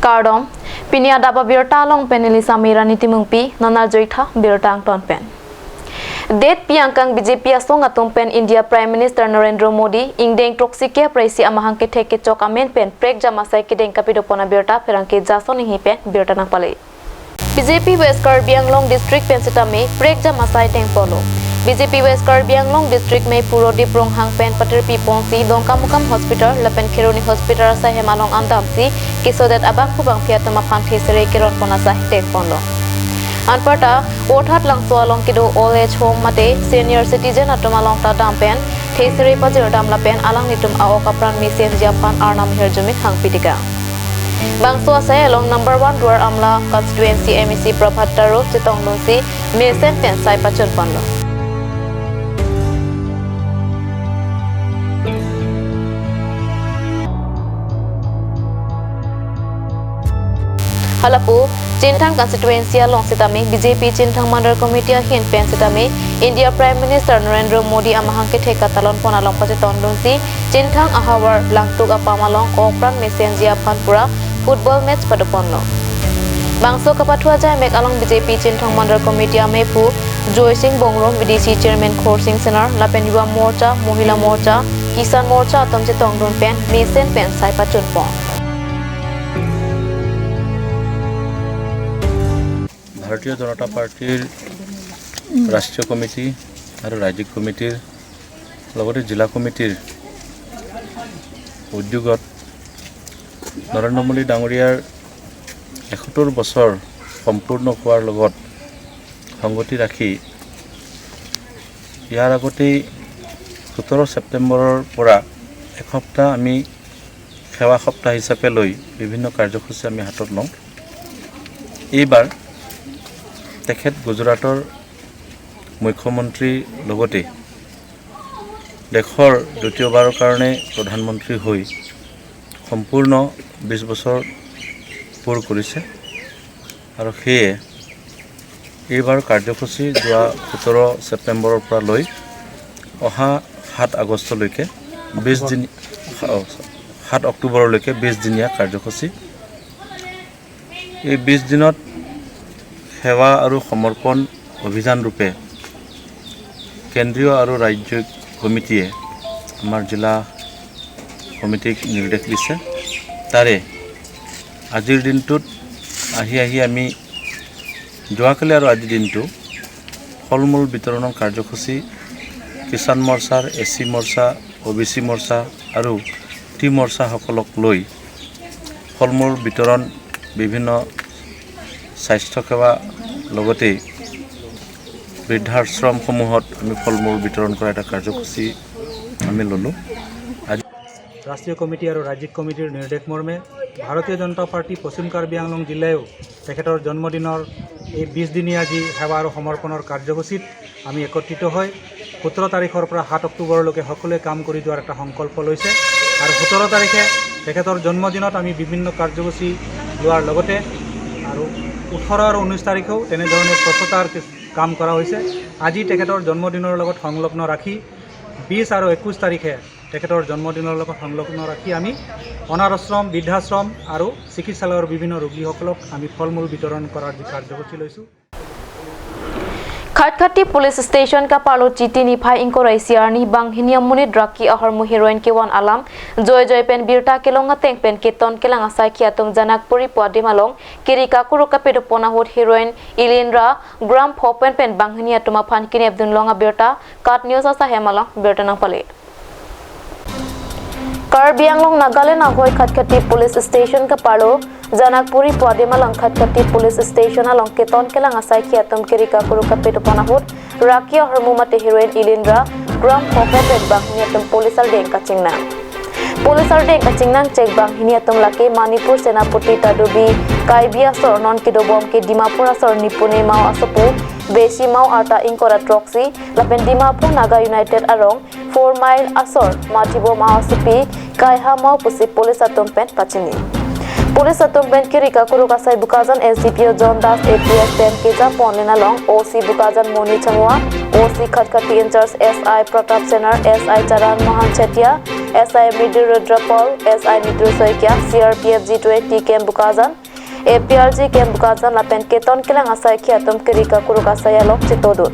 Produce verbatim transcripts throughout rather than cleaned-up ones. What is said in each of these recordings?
Kardom, pini adap abirta along pen neli Samirani Timungpi, non arjuitha birta angton pen. Detpi angkang B J P asong atum pen India Prime Minister Narendra Modi ingdeng throksi kre phre isi amahang kethek kechok amen pen prekjam asai kedeng kapidopon abirta pherangke Jason Inghi pen birta nangpale. B J P West Karbi Anglong District pen sitame prekjam asai dengponlo. B J P West Karbi Anglong District Meiphu Prodip Ronghang pen patirpi ponsi Dongkamukam Hospital lapen Kheroni Hospital asai hem along an damsi kesodet abangphu bangphi atum aphan thesere keronpon asai dengponlo. Anparta Vothatlangso along kedo old age home mate senior citizen atum along ta dam pen thesere pajirdam lapen alanglitum a-ok apran mesenji aphan Arnam ahirjume hangpi tikang. Bangso asai along number one Duar Amla constituency M A C Prabhat Taro chetongdunsi mesen pen sai pachunponlo. Halapu, Chinthang constituency along sitame B J P Chinthang Mandal Committee ahin pen sitame India Prime Minister Narendra Modi amahang kethek katalonpon along pachetongdunsi Chinthang ahavar Langtuk apam along ok apran mesenji aphan pura football match padoponlo. Bangso kapathu ajaimek along B J P Chinthang Mandal Committee amephu Joysing Bongrung, B D C Chairman Khorsing Senar lapen Yuva Morcha, Mohila Morcha, Kisan Morcha atum chetongdun pen mesen pen sai pachunpon. ভাৰতীয় জনতা পাৰ্টীৰ ৰাষ্ট্ৰীয় কমিটি আৰু ৰাজ্যিক কমিটিৰ লগতে জিলা কমিটিৰ উদ্যোগত নৰেন্দ্ৰ মোদী ডাঙৰীয়াৰ এসত্তৰ বছৰ সম্পূৰ্ণ হোৱাৰ লগত সংগতি ৰাখি ইয়াৰ আগতেই সোতৰ ছেপ্টেম্বৰৰ পৰা এসপ্তাহ আমি সেৱা সপ্তাহ হিচাপে লৈ বিভিন্ন কাৰ্যসূচী আমি হাতত লওঁ। এইবাৰ তেখেত গুজৰাটৰ মুখ্যমন্ত্ৰীৰ লগতে দেশৰ দ্বিতীয়বাৰৰ কাৰণে প্ৰধানমন্ত্ৰী হৈ সম্পূৰ্ণ বিশ বছৰ পূৰ কৰিছে আৰু সেয়ে এইবাৰ কাৰ্যসূচী যোৱা সোতৰ ছেপ্টেম্বৰৰ পৰা লৈ অহা সাত আগষ্টলৈকে বিশ দিন, অ, সাত অক্টোবৰলৈকে বিশ দিনীয়া কাৰ্যসূচী। এই বিশ দিনত সেৱা আৰু সমৰ্পণ অভিযান ৰূপে কেন্দ্ৰীয় আৰু ৰাজ্যিক কমিটিয়ে আমাৰ জিলা কমিটিক নিৰ্দেশ দিছে। তাৰে আজিৰ দিনটোত আহি আহি আমি যোৱাকালি আৰু আজিৰ দিনটো ফল মূল বিতৰণৰ কাৰ্যসূচী কিষাণ মৰ্চাৰ, এ চি মৰ্চা, অ' বি চি মৰ্চা আৰু টি মৰ্চাসকলক লৈ ফল মূল বিতৰণ, বিভিন্ন স্বাস্থ্য সেৱা লগতে বৃদ্ধাশ্ৰমসমূহত আমি ফল মূল বিতৰণ কৰা এটা কাৰ্যসূচী আমি ল'লোঁ। আজি ৰাষ্ট্ৰীয় কমিটি আৰু ৰাজ্যিক কমিটিৰ নিৰ্দেশ মৰ্মে ভাৰতীয় জনতা পাৰ্টি পশ্চিম কাৰ্বি আংলং জিলায়ো তেখেতৰ জন্মদিনৰ এই বিশ দিনীয়া যি সেৱা আৰু সমৰ্পণৰ কাৰ্যসূচীত আমি একত্ৰিত হৈ সোতৰ তাৰিখৰ পৰা সাত অক্টোবৰলৈকে সকলোৱে কাম কৰি যোৱাৰ এটা সংকল্প লৈছে। আৰু সোতৰ তাৰিখে তেখেতৰ জন্মদিনত আমি বিভিন্ন কাৰ্যসূচী লোৱাৰ লগতে আৰু ওঠৰ আৰু ঊনৈছ তাৰিখেও তেনেধৰণে স্বচ্ছতাৰ কিছু কাম কৰা হৈছে। আজি তেখেতৰ জন্মদিনৰ লগত সংলগ্ন ৰাখি বিশ আৰু একৈছ তাৰিখে তেখেতৰ জন্মদিনৰ লগত সংলগ্ন ৰাখি আমি অনাথাশ্ৰম, বৃদ্ধাশ্ৰম আৰু চিকিৎসালয়ৰ বিভিন্ন ৰোগীসকলক আমি ফল মূল বিতৰণ কৰাৰ যি কাৰ্যসূচী লৈছোঁ। Khatkhati Police Station kaparlo Chiti niphai ingkoi ra isi arni banghini amonit raki ahormu heroin kevan alam joijoi pen birta kelong ateng pen keton kelang asaikhi atum Janakpuri pu adim along kiri kakuru kapidopon ahut heroin ili ra gram pho pen pen banghini atum aphan kenepdun long abirta KAT News asai hem along birta nangpale. Karbi Anglong Nagaland ahoi Khatkhati Police Station kaparlo Janakpuri pu adim along Khatkhati Police Station along keton kelang asaikhi atum kiri kakuru kapidopon ahut raki ahormu mate heroin ili ra gram pho pen pen banghini atum police ardeng kachingnang. Police ardeng kachingnang chek banghini atum lake Manipur Senapati Tadub Kaibi asor non kedobom ke Dimapur asor Nipune Mao asopo Besi Mao arta ingkoi ra throksi lapen Dimapur Naga United arong four mile asor Mathibo Mao asopi Kaiha Mao pusi police atum pen pachini. Police atum pen kiri kakuru asai Bokajan S D P O John Das, A P S pen kejapon len along O C Bokajan Moni Changwa, O C Khatkhati in charge S I Pratap Senar, S I Charan Mohan Chetia, S I Mridul Rudra Paul, S I Nidru Saikia, C R P F G twenty camp Bokajan, A P R G camp Bokajan lapen keton kelang asaikia atum kiri kakuruk asai along chetongdun.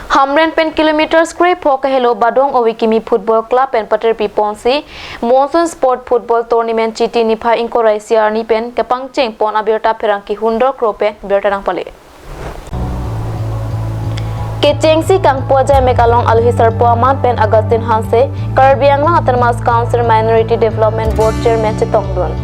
Hamren pen kilometers krepho kahelo Badong Ove Kimi Football Club pen paterpi ponsi Monsoon Sport Football Tournament Chiti niphai ingkoi ra isi arni pen kepangcheng pon abirta pherangke hundor kro pen birta nangpale. Kechengsi kangpu ajaimek along alohi sarpo aman pen Augustine Hanse, Karbi Anglong Autonomous Council Minority Development Board Chairman chetongdun.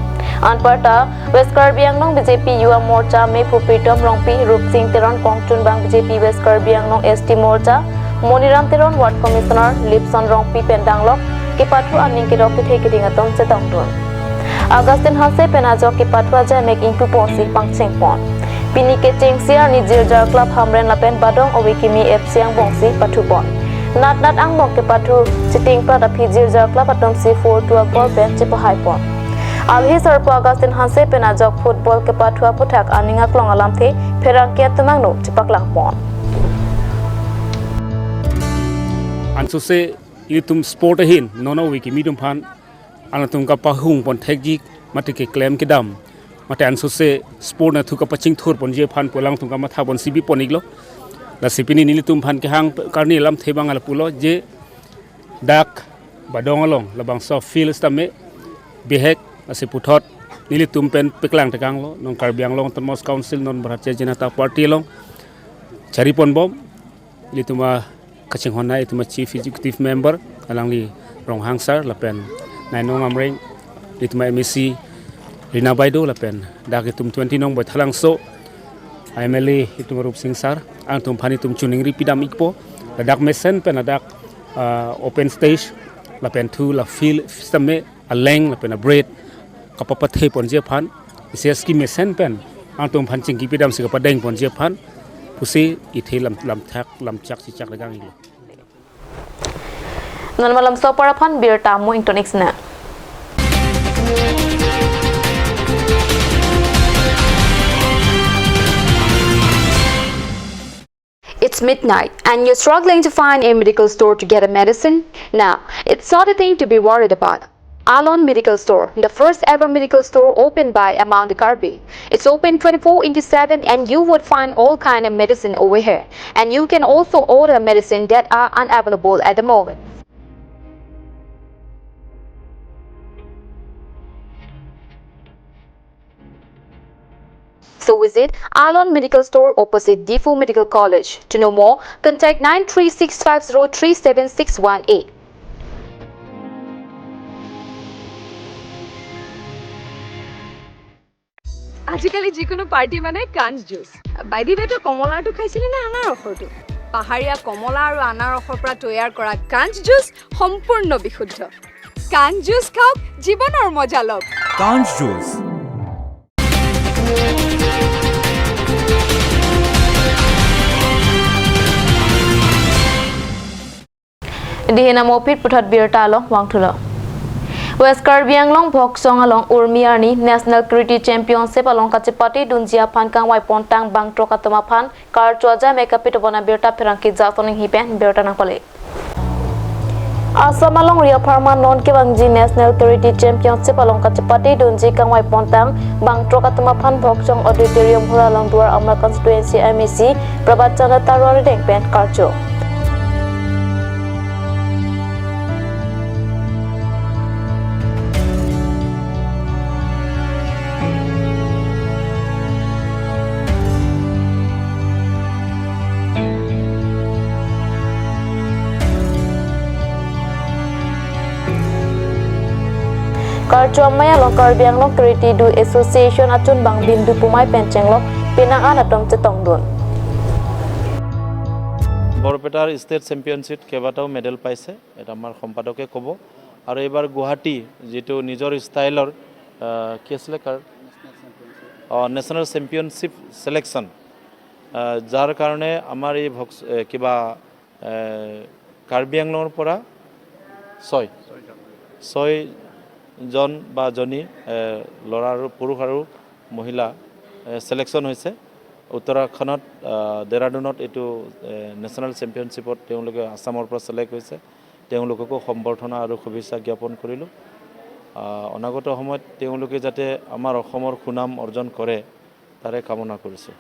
Anparta, West Karbi Anglong B J P Yuva Morcha mephu Pritom Rongpi, Rupsing Teron kongchunbang B J P West Karbi Anglong S T Morcha, Moniram Teron Ward Commissioner, Lipson Rongpi pen danglok kepathu aning kedok kethe keding atum chetongdun. Augustine Hanse pen ajok kepathu ajaimek ingpu ponsi pangcheng pon. Pini kechengsi arni Jirjar Club Hamren lapen Badong Ove Kimi F C angbongsi pathu pon. Nat nat angbong kepathu chitingprat aphi Jirjar Club atumsi four two a goal pen chepahai pon. Alohi sarpo Augustine Hanse pen ajok football kepathu aputhak aning aklong alamthe pherangke atum angno chepaklang pon. Ansose ilitum sport ahin non Ove Kimi atum aphan alangtum kapahung pon thekji, mate keklem kedam, mate ansose sport nathu kapachingthur ponji aphan pu alangtum kamatha ponsi bi pon-iklo. Lasi pini nelitum aphan kehang karni alamthe abang lapulo je dak Badong along labangso field sitame bihek, lasi puthot nelitum pen paklang tekanglo, non Karbi Anglong Autonomous Council, non Bharatiya Janata Party along chari ponbom. Ilitum akachinghon hai, ilitum a Chief Executive Member, alangli Ronghang Sir, lapen Nainong Amreng, ilitum a M A C Rina Baideo, lapen dak itum twenty nong Baithalangso M L A itum Rupsing Sir, alangtum aphan itum choningri pidam-ikpo, ladak mesen pen ladak, ah, open stage, lapen thu la field sitame aleng lapen abreadth kapapathe ponji aphan, isi a scheme mesen pen alangtum aphan chingki pidamsi kapadeng ponji aphan pusi ithe lam, lamthak lamchak chichak legang-iklo. Non malam sopar aphan birta mo ington iksna. It's midnight and you're struggling to find a medical store to get a medicine? Now, it's not a thing to be worried about. Alon Medical Store, the first ever medical store opened by Amang the Karbi. It's open twenty-four into seven and you would find all kind of medicine over here. And you can also order medicine that are unavailable at the moment. So visit Alon Medical Store opposite Diphu Medical College. To know more, contact nine three six five zero three seven six one eight. আজিকালি যিকোনো পাৰ্টি মানে কাঞ্চ জুচ। বাইদেৱে তো কমলাৰটো খাইছিলে নে আনাৰসৰটো? পাহাৰীয়া কমলা আৰু আনাৰসৰ পৰা তৈয়াৰ কৰা কাঞ্চ জুচ সম্পূৰ্ণ বিশুদ্ধ। কাঞ্চ জুচ খাওক, জীৱনৰ মজা লওক। কাঞ্চ juice. Dihena mopit puthot birta along vangthulo. West Karbi Anglong Bhoksong along Urmi arni National Karate Championship along kachepate dunji aphan kangvai pontang bangthrok atum aphan karcho ajaimek kapitobon abirta pherangke Jason Inghi pen birta nangpale. Assam along Ria Pharma non kevangji National Karate Championship along kachepate dunji kangvai pontang bangthrok atum aphan Bhoksong Auditorium Hura Longduar Amla Constituency M A C Prabhat Chandra Taro arideng pen karcho. Karcho amei along Karbi Anglong Karate Do Association achunbang Bindu Pumai pen chenglok penang an atum chetongdun. বৰপেটাৰ state championship কেইবাটাও মেডেল পাইছে, এটা আমাৰ সম্পাদকে ক'ব। আৰু এইবাৰ গুৱাহাটী যিটো নিজৰ ষ্টাইলৰ, আহ, কি আছিলে কাৰ, অ, নেশ্যনেল চেম্পিয়নশ্বিপ ছিলেকশ্যন, আহ, যাৰ কাৰণে আমাৰ এই ভক্স-, এ, কিবা, এ, কাৰ্বি আংলঙৰ পৰা ছয়, ছয়জন বা জনী, এ, ল'ৰা আৰু পুৰুষ আৰু মহিলা, এ, ছিলেকশ্যন হৈছে। উত্তৰাখণ্ডত আহ, ডেৰাডুনত এইটো এ, নেশ্যনেল চেম্পিয়নশ্বিপত তেওঁলোকে আছামৰ পৰা ছিলেক্ট হৈছে। তেওঁলোককো সম্বৰ্ধনা আৰু শুভেচ্ছা জ্ঞাপন কৰিলোঁ। আহ, অনাগত সময়ত তেওঁলোকে যাতে আমাৰ অসমৰ সুনাম অৰ্জন কৰে, তাৰে কামনা কৰিছোঁ।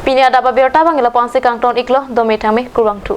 Pini adap abirta abang ilo ponsi kangton iklo, dome thame, kurvangthu.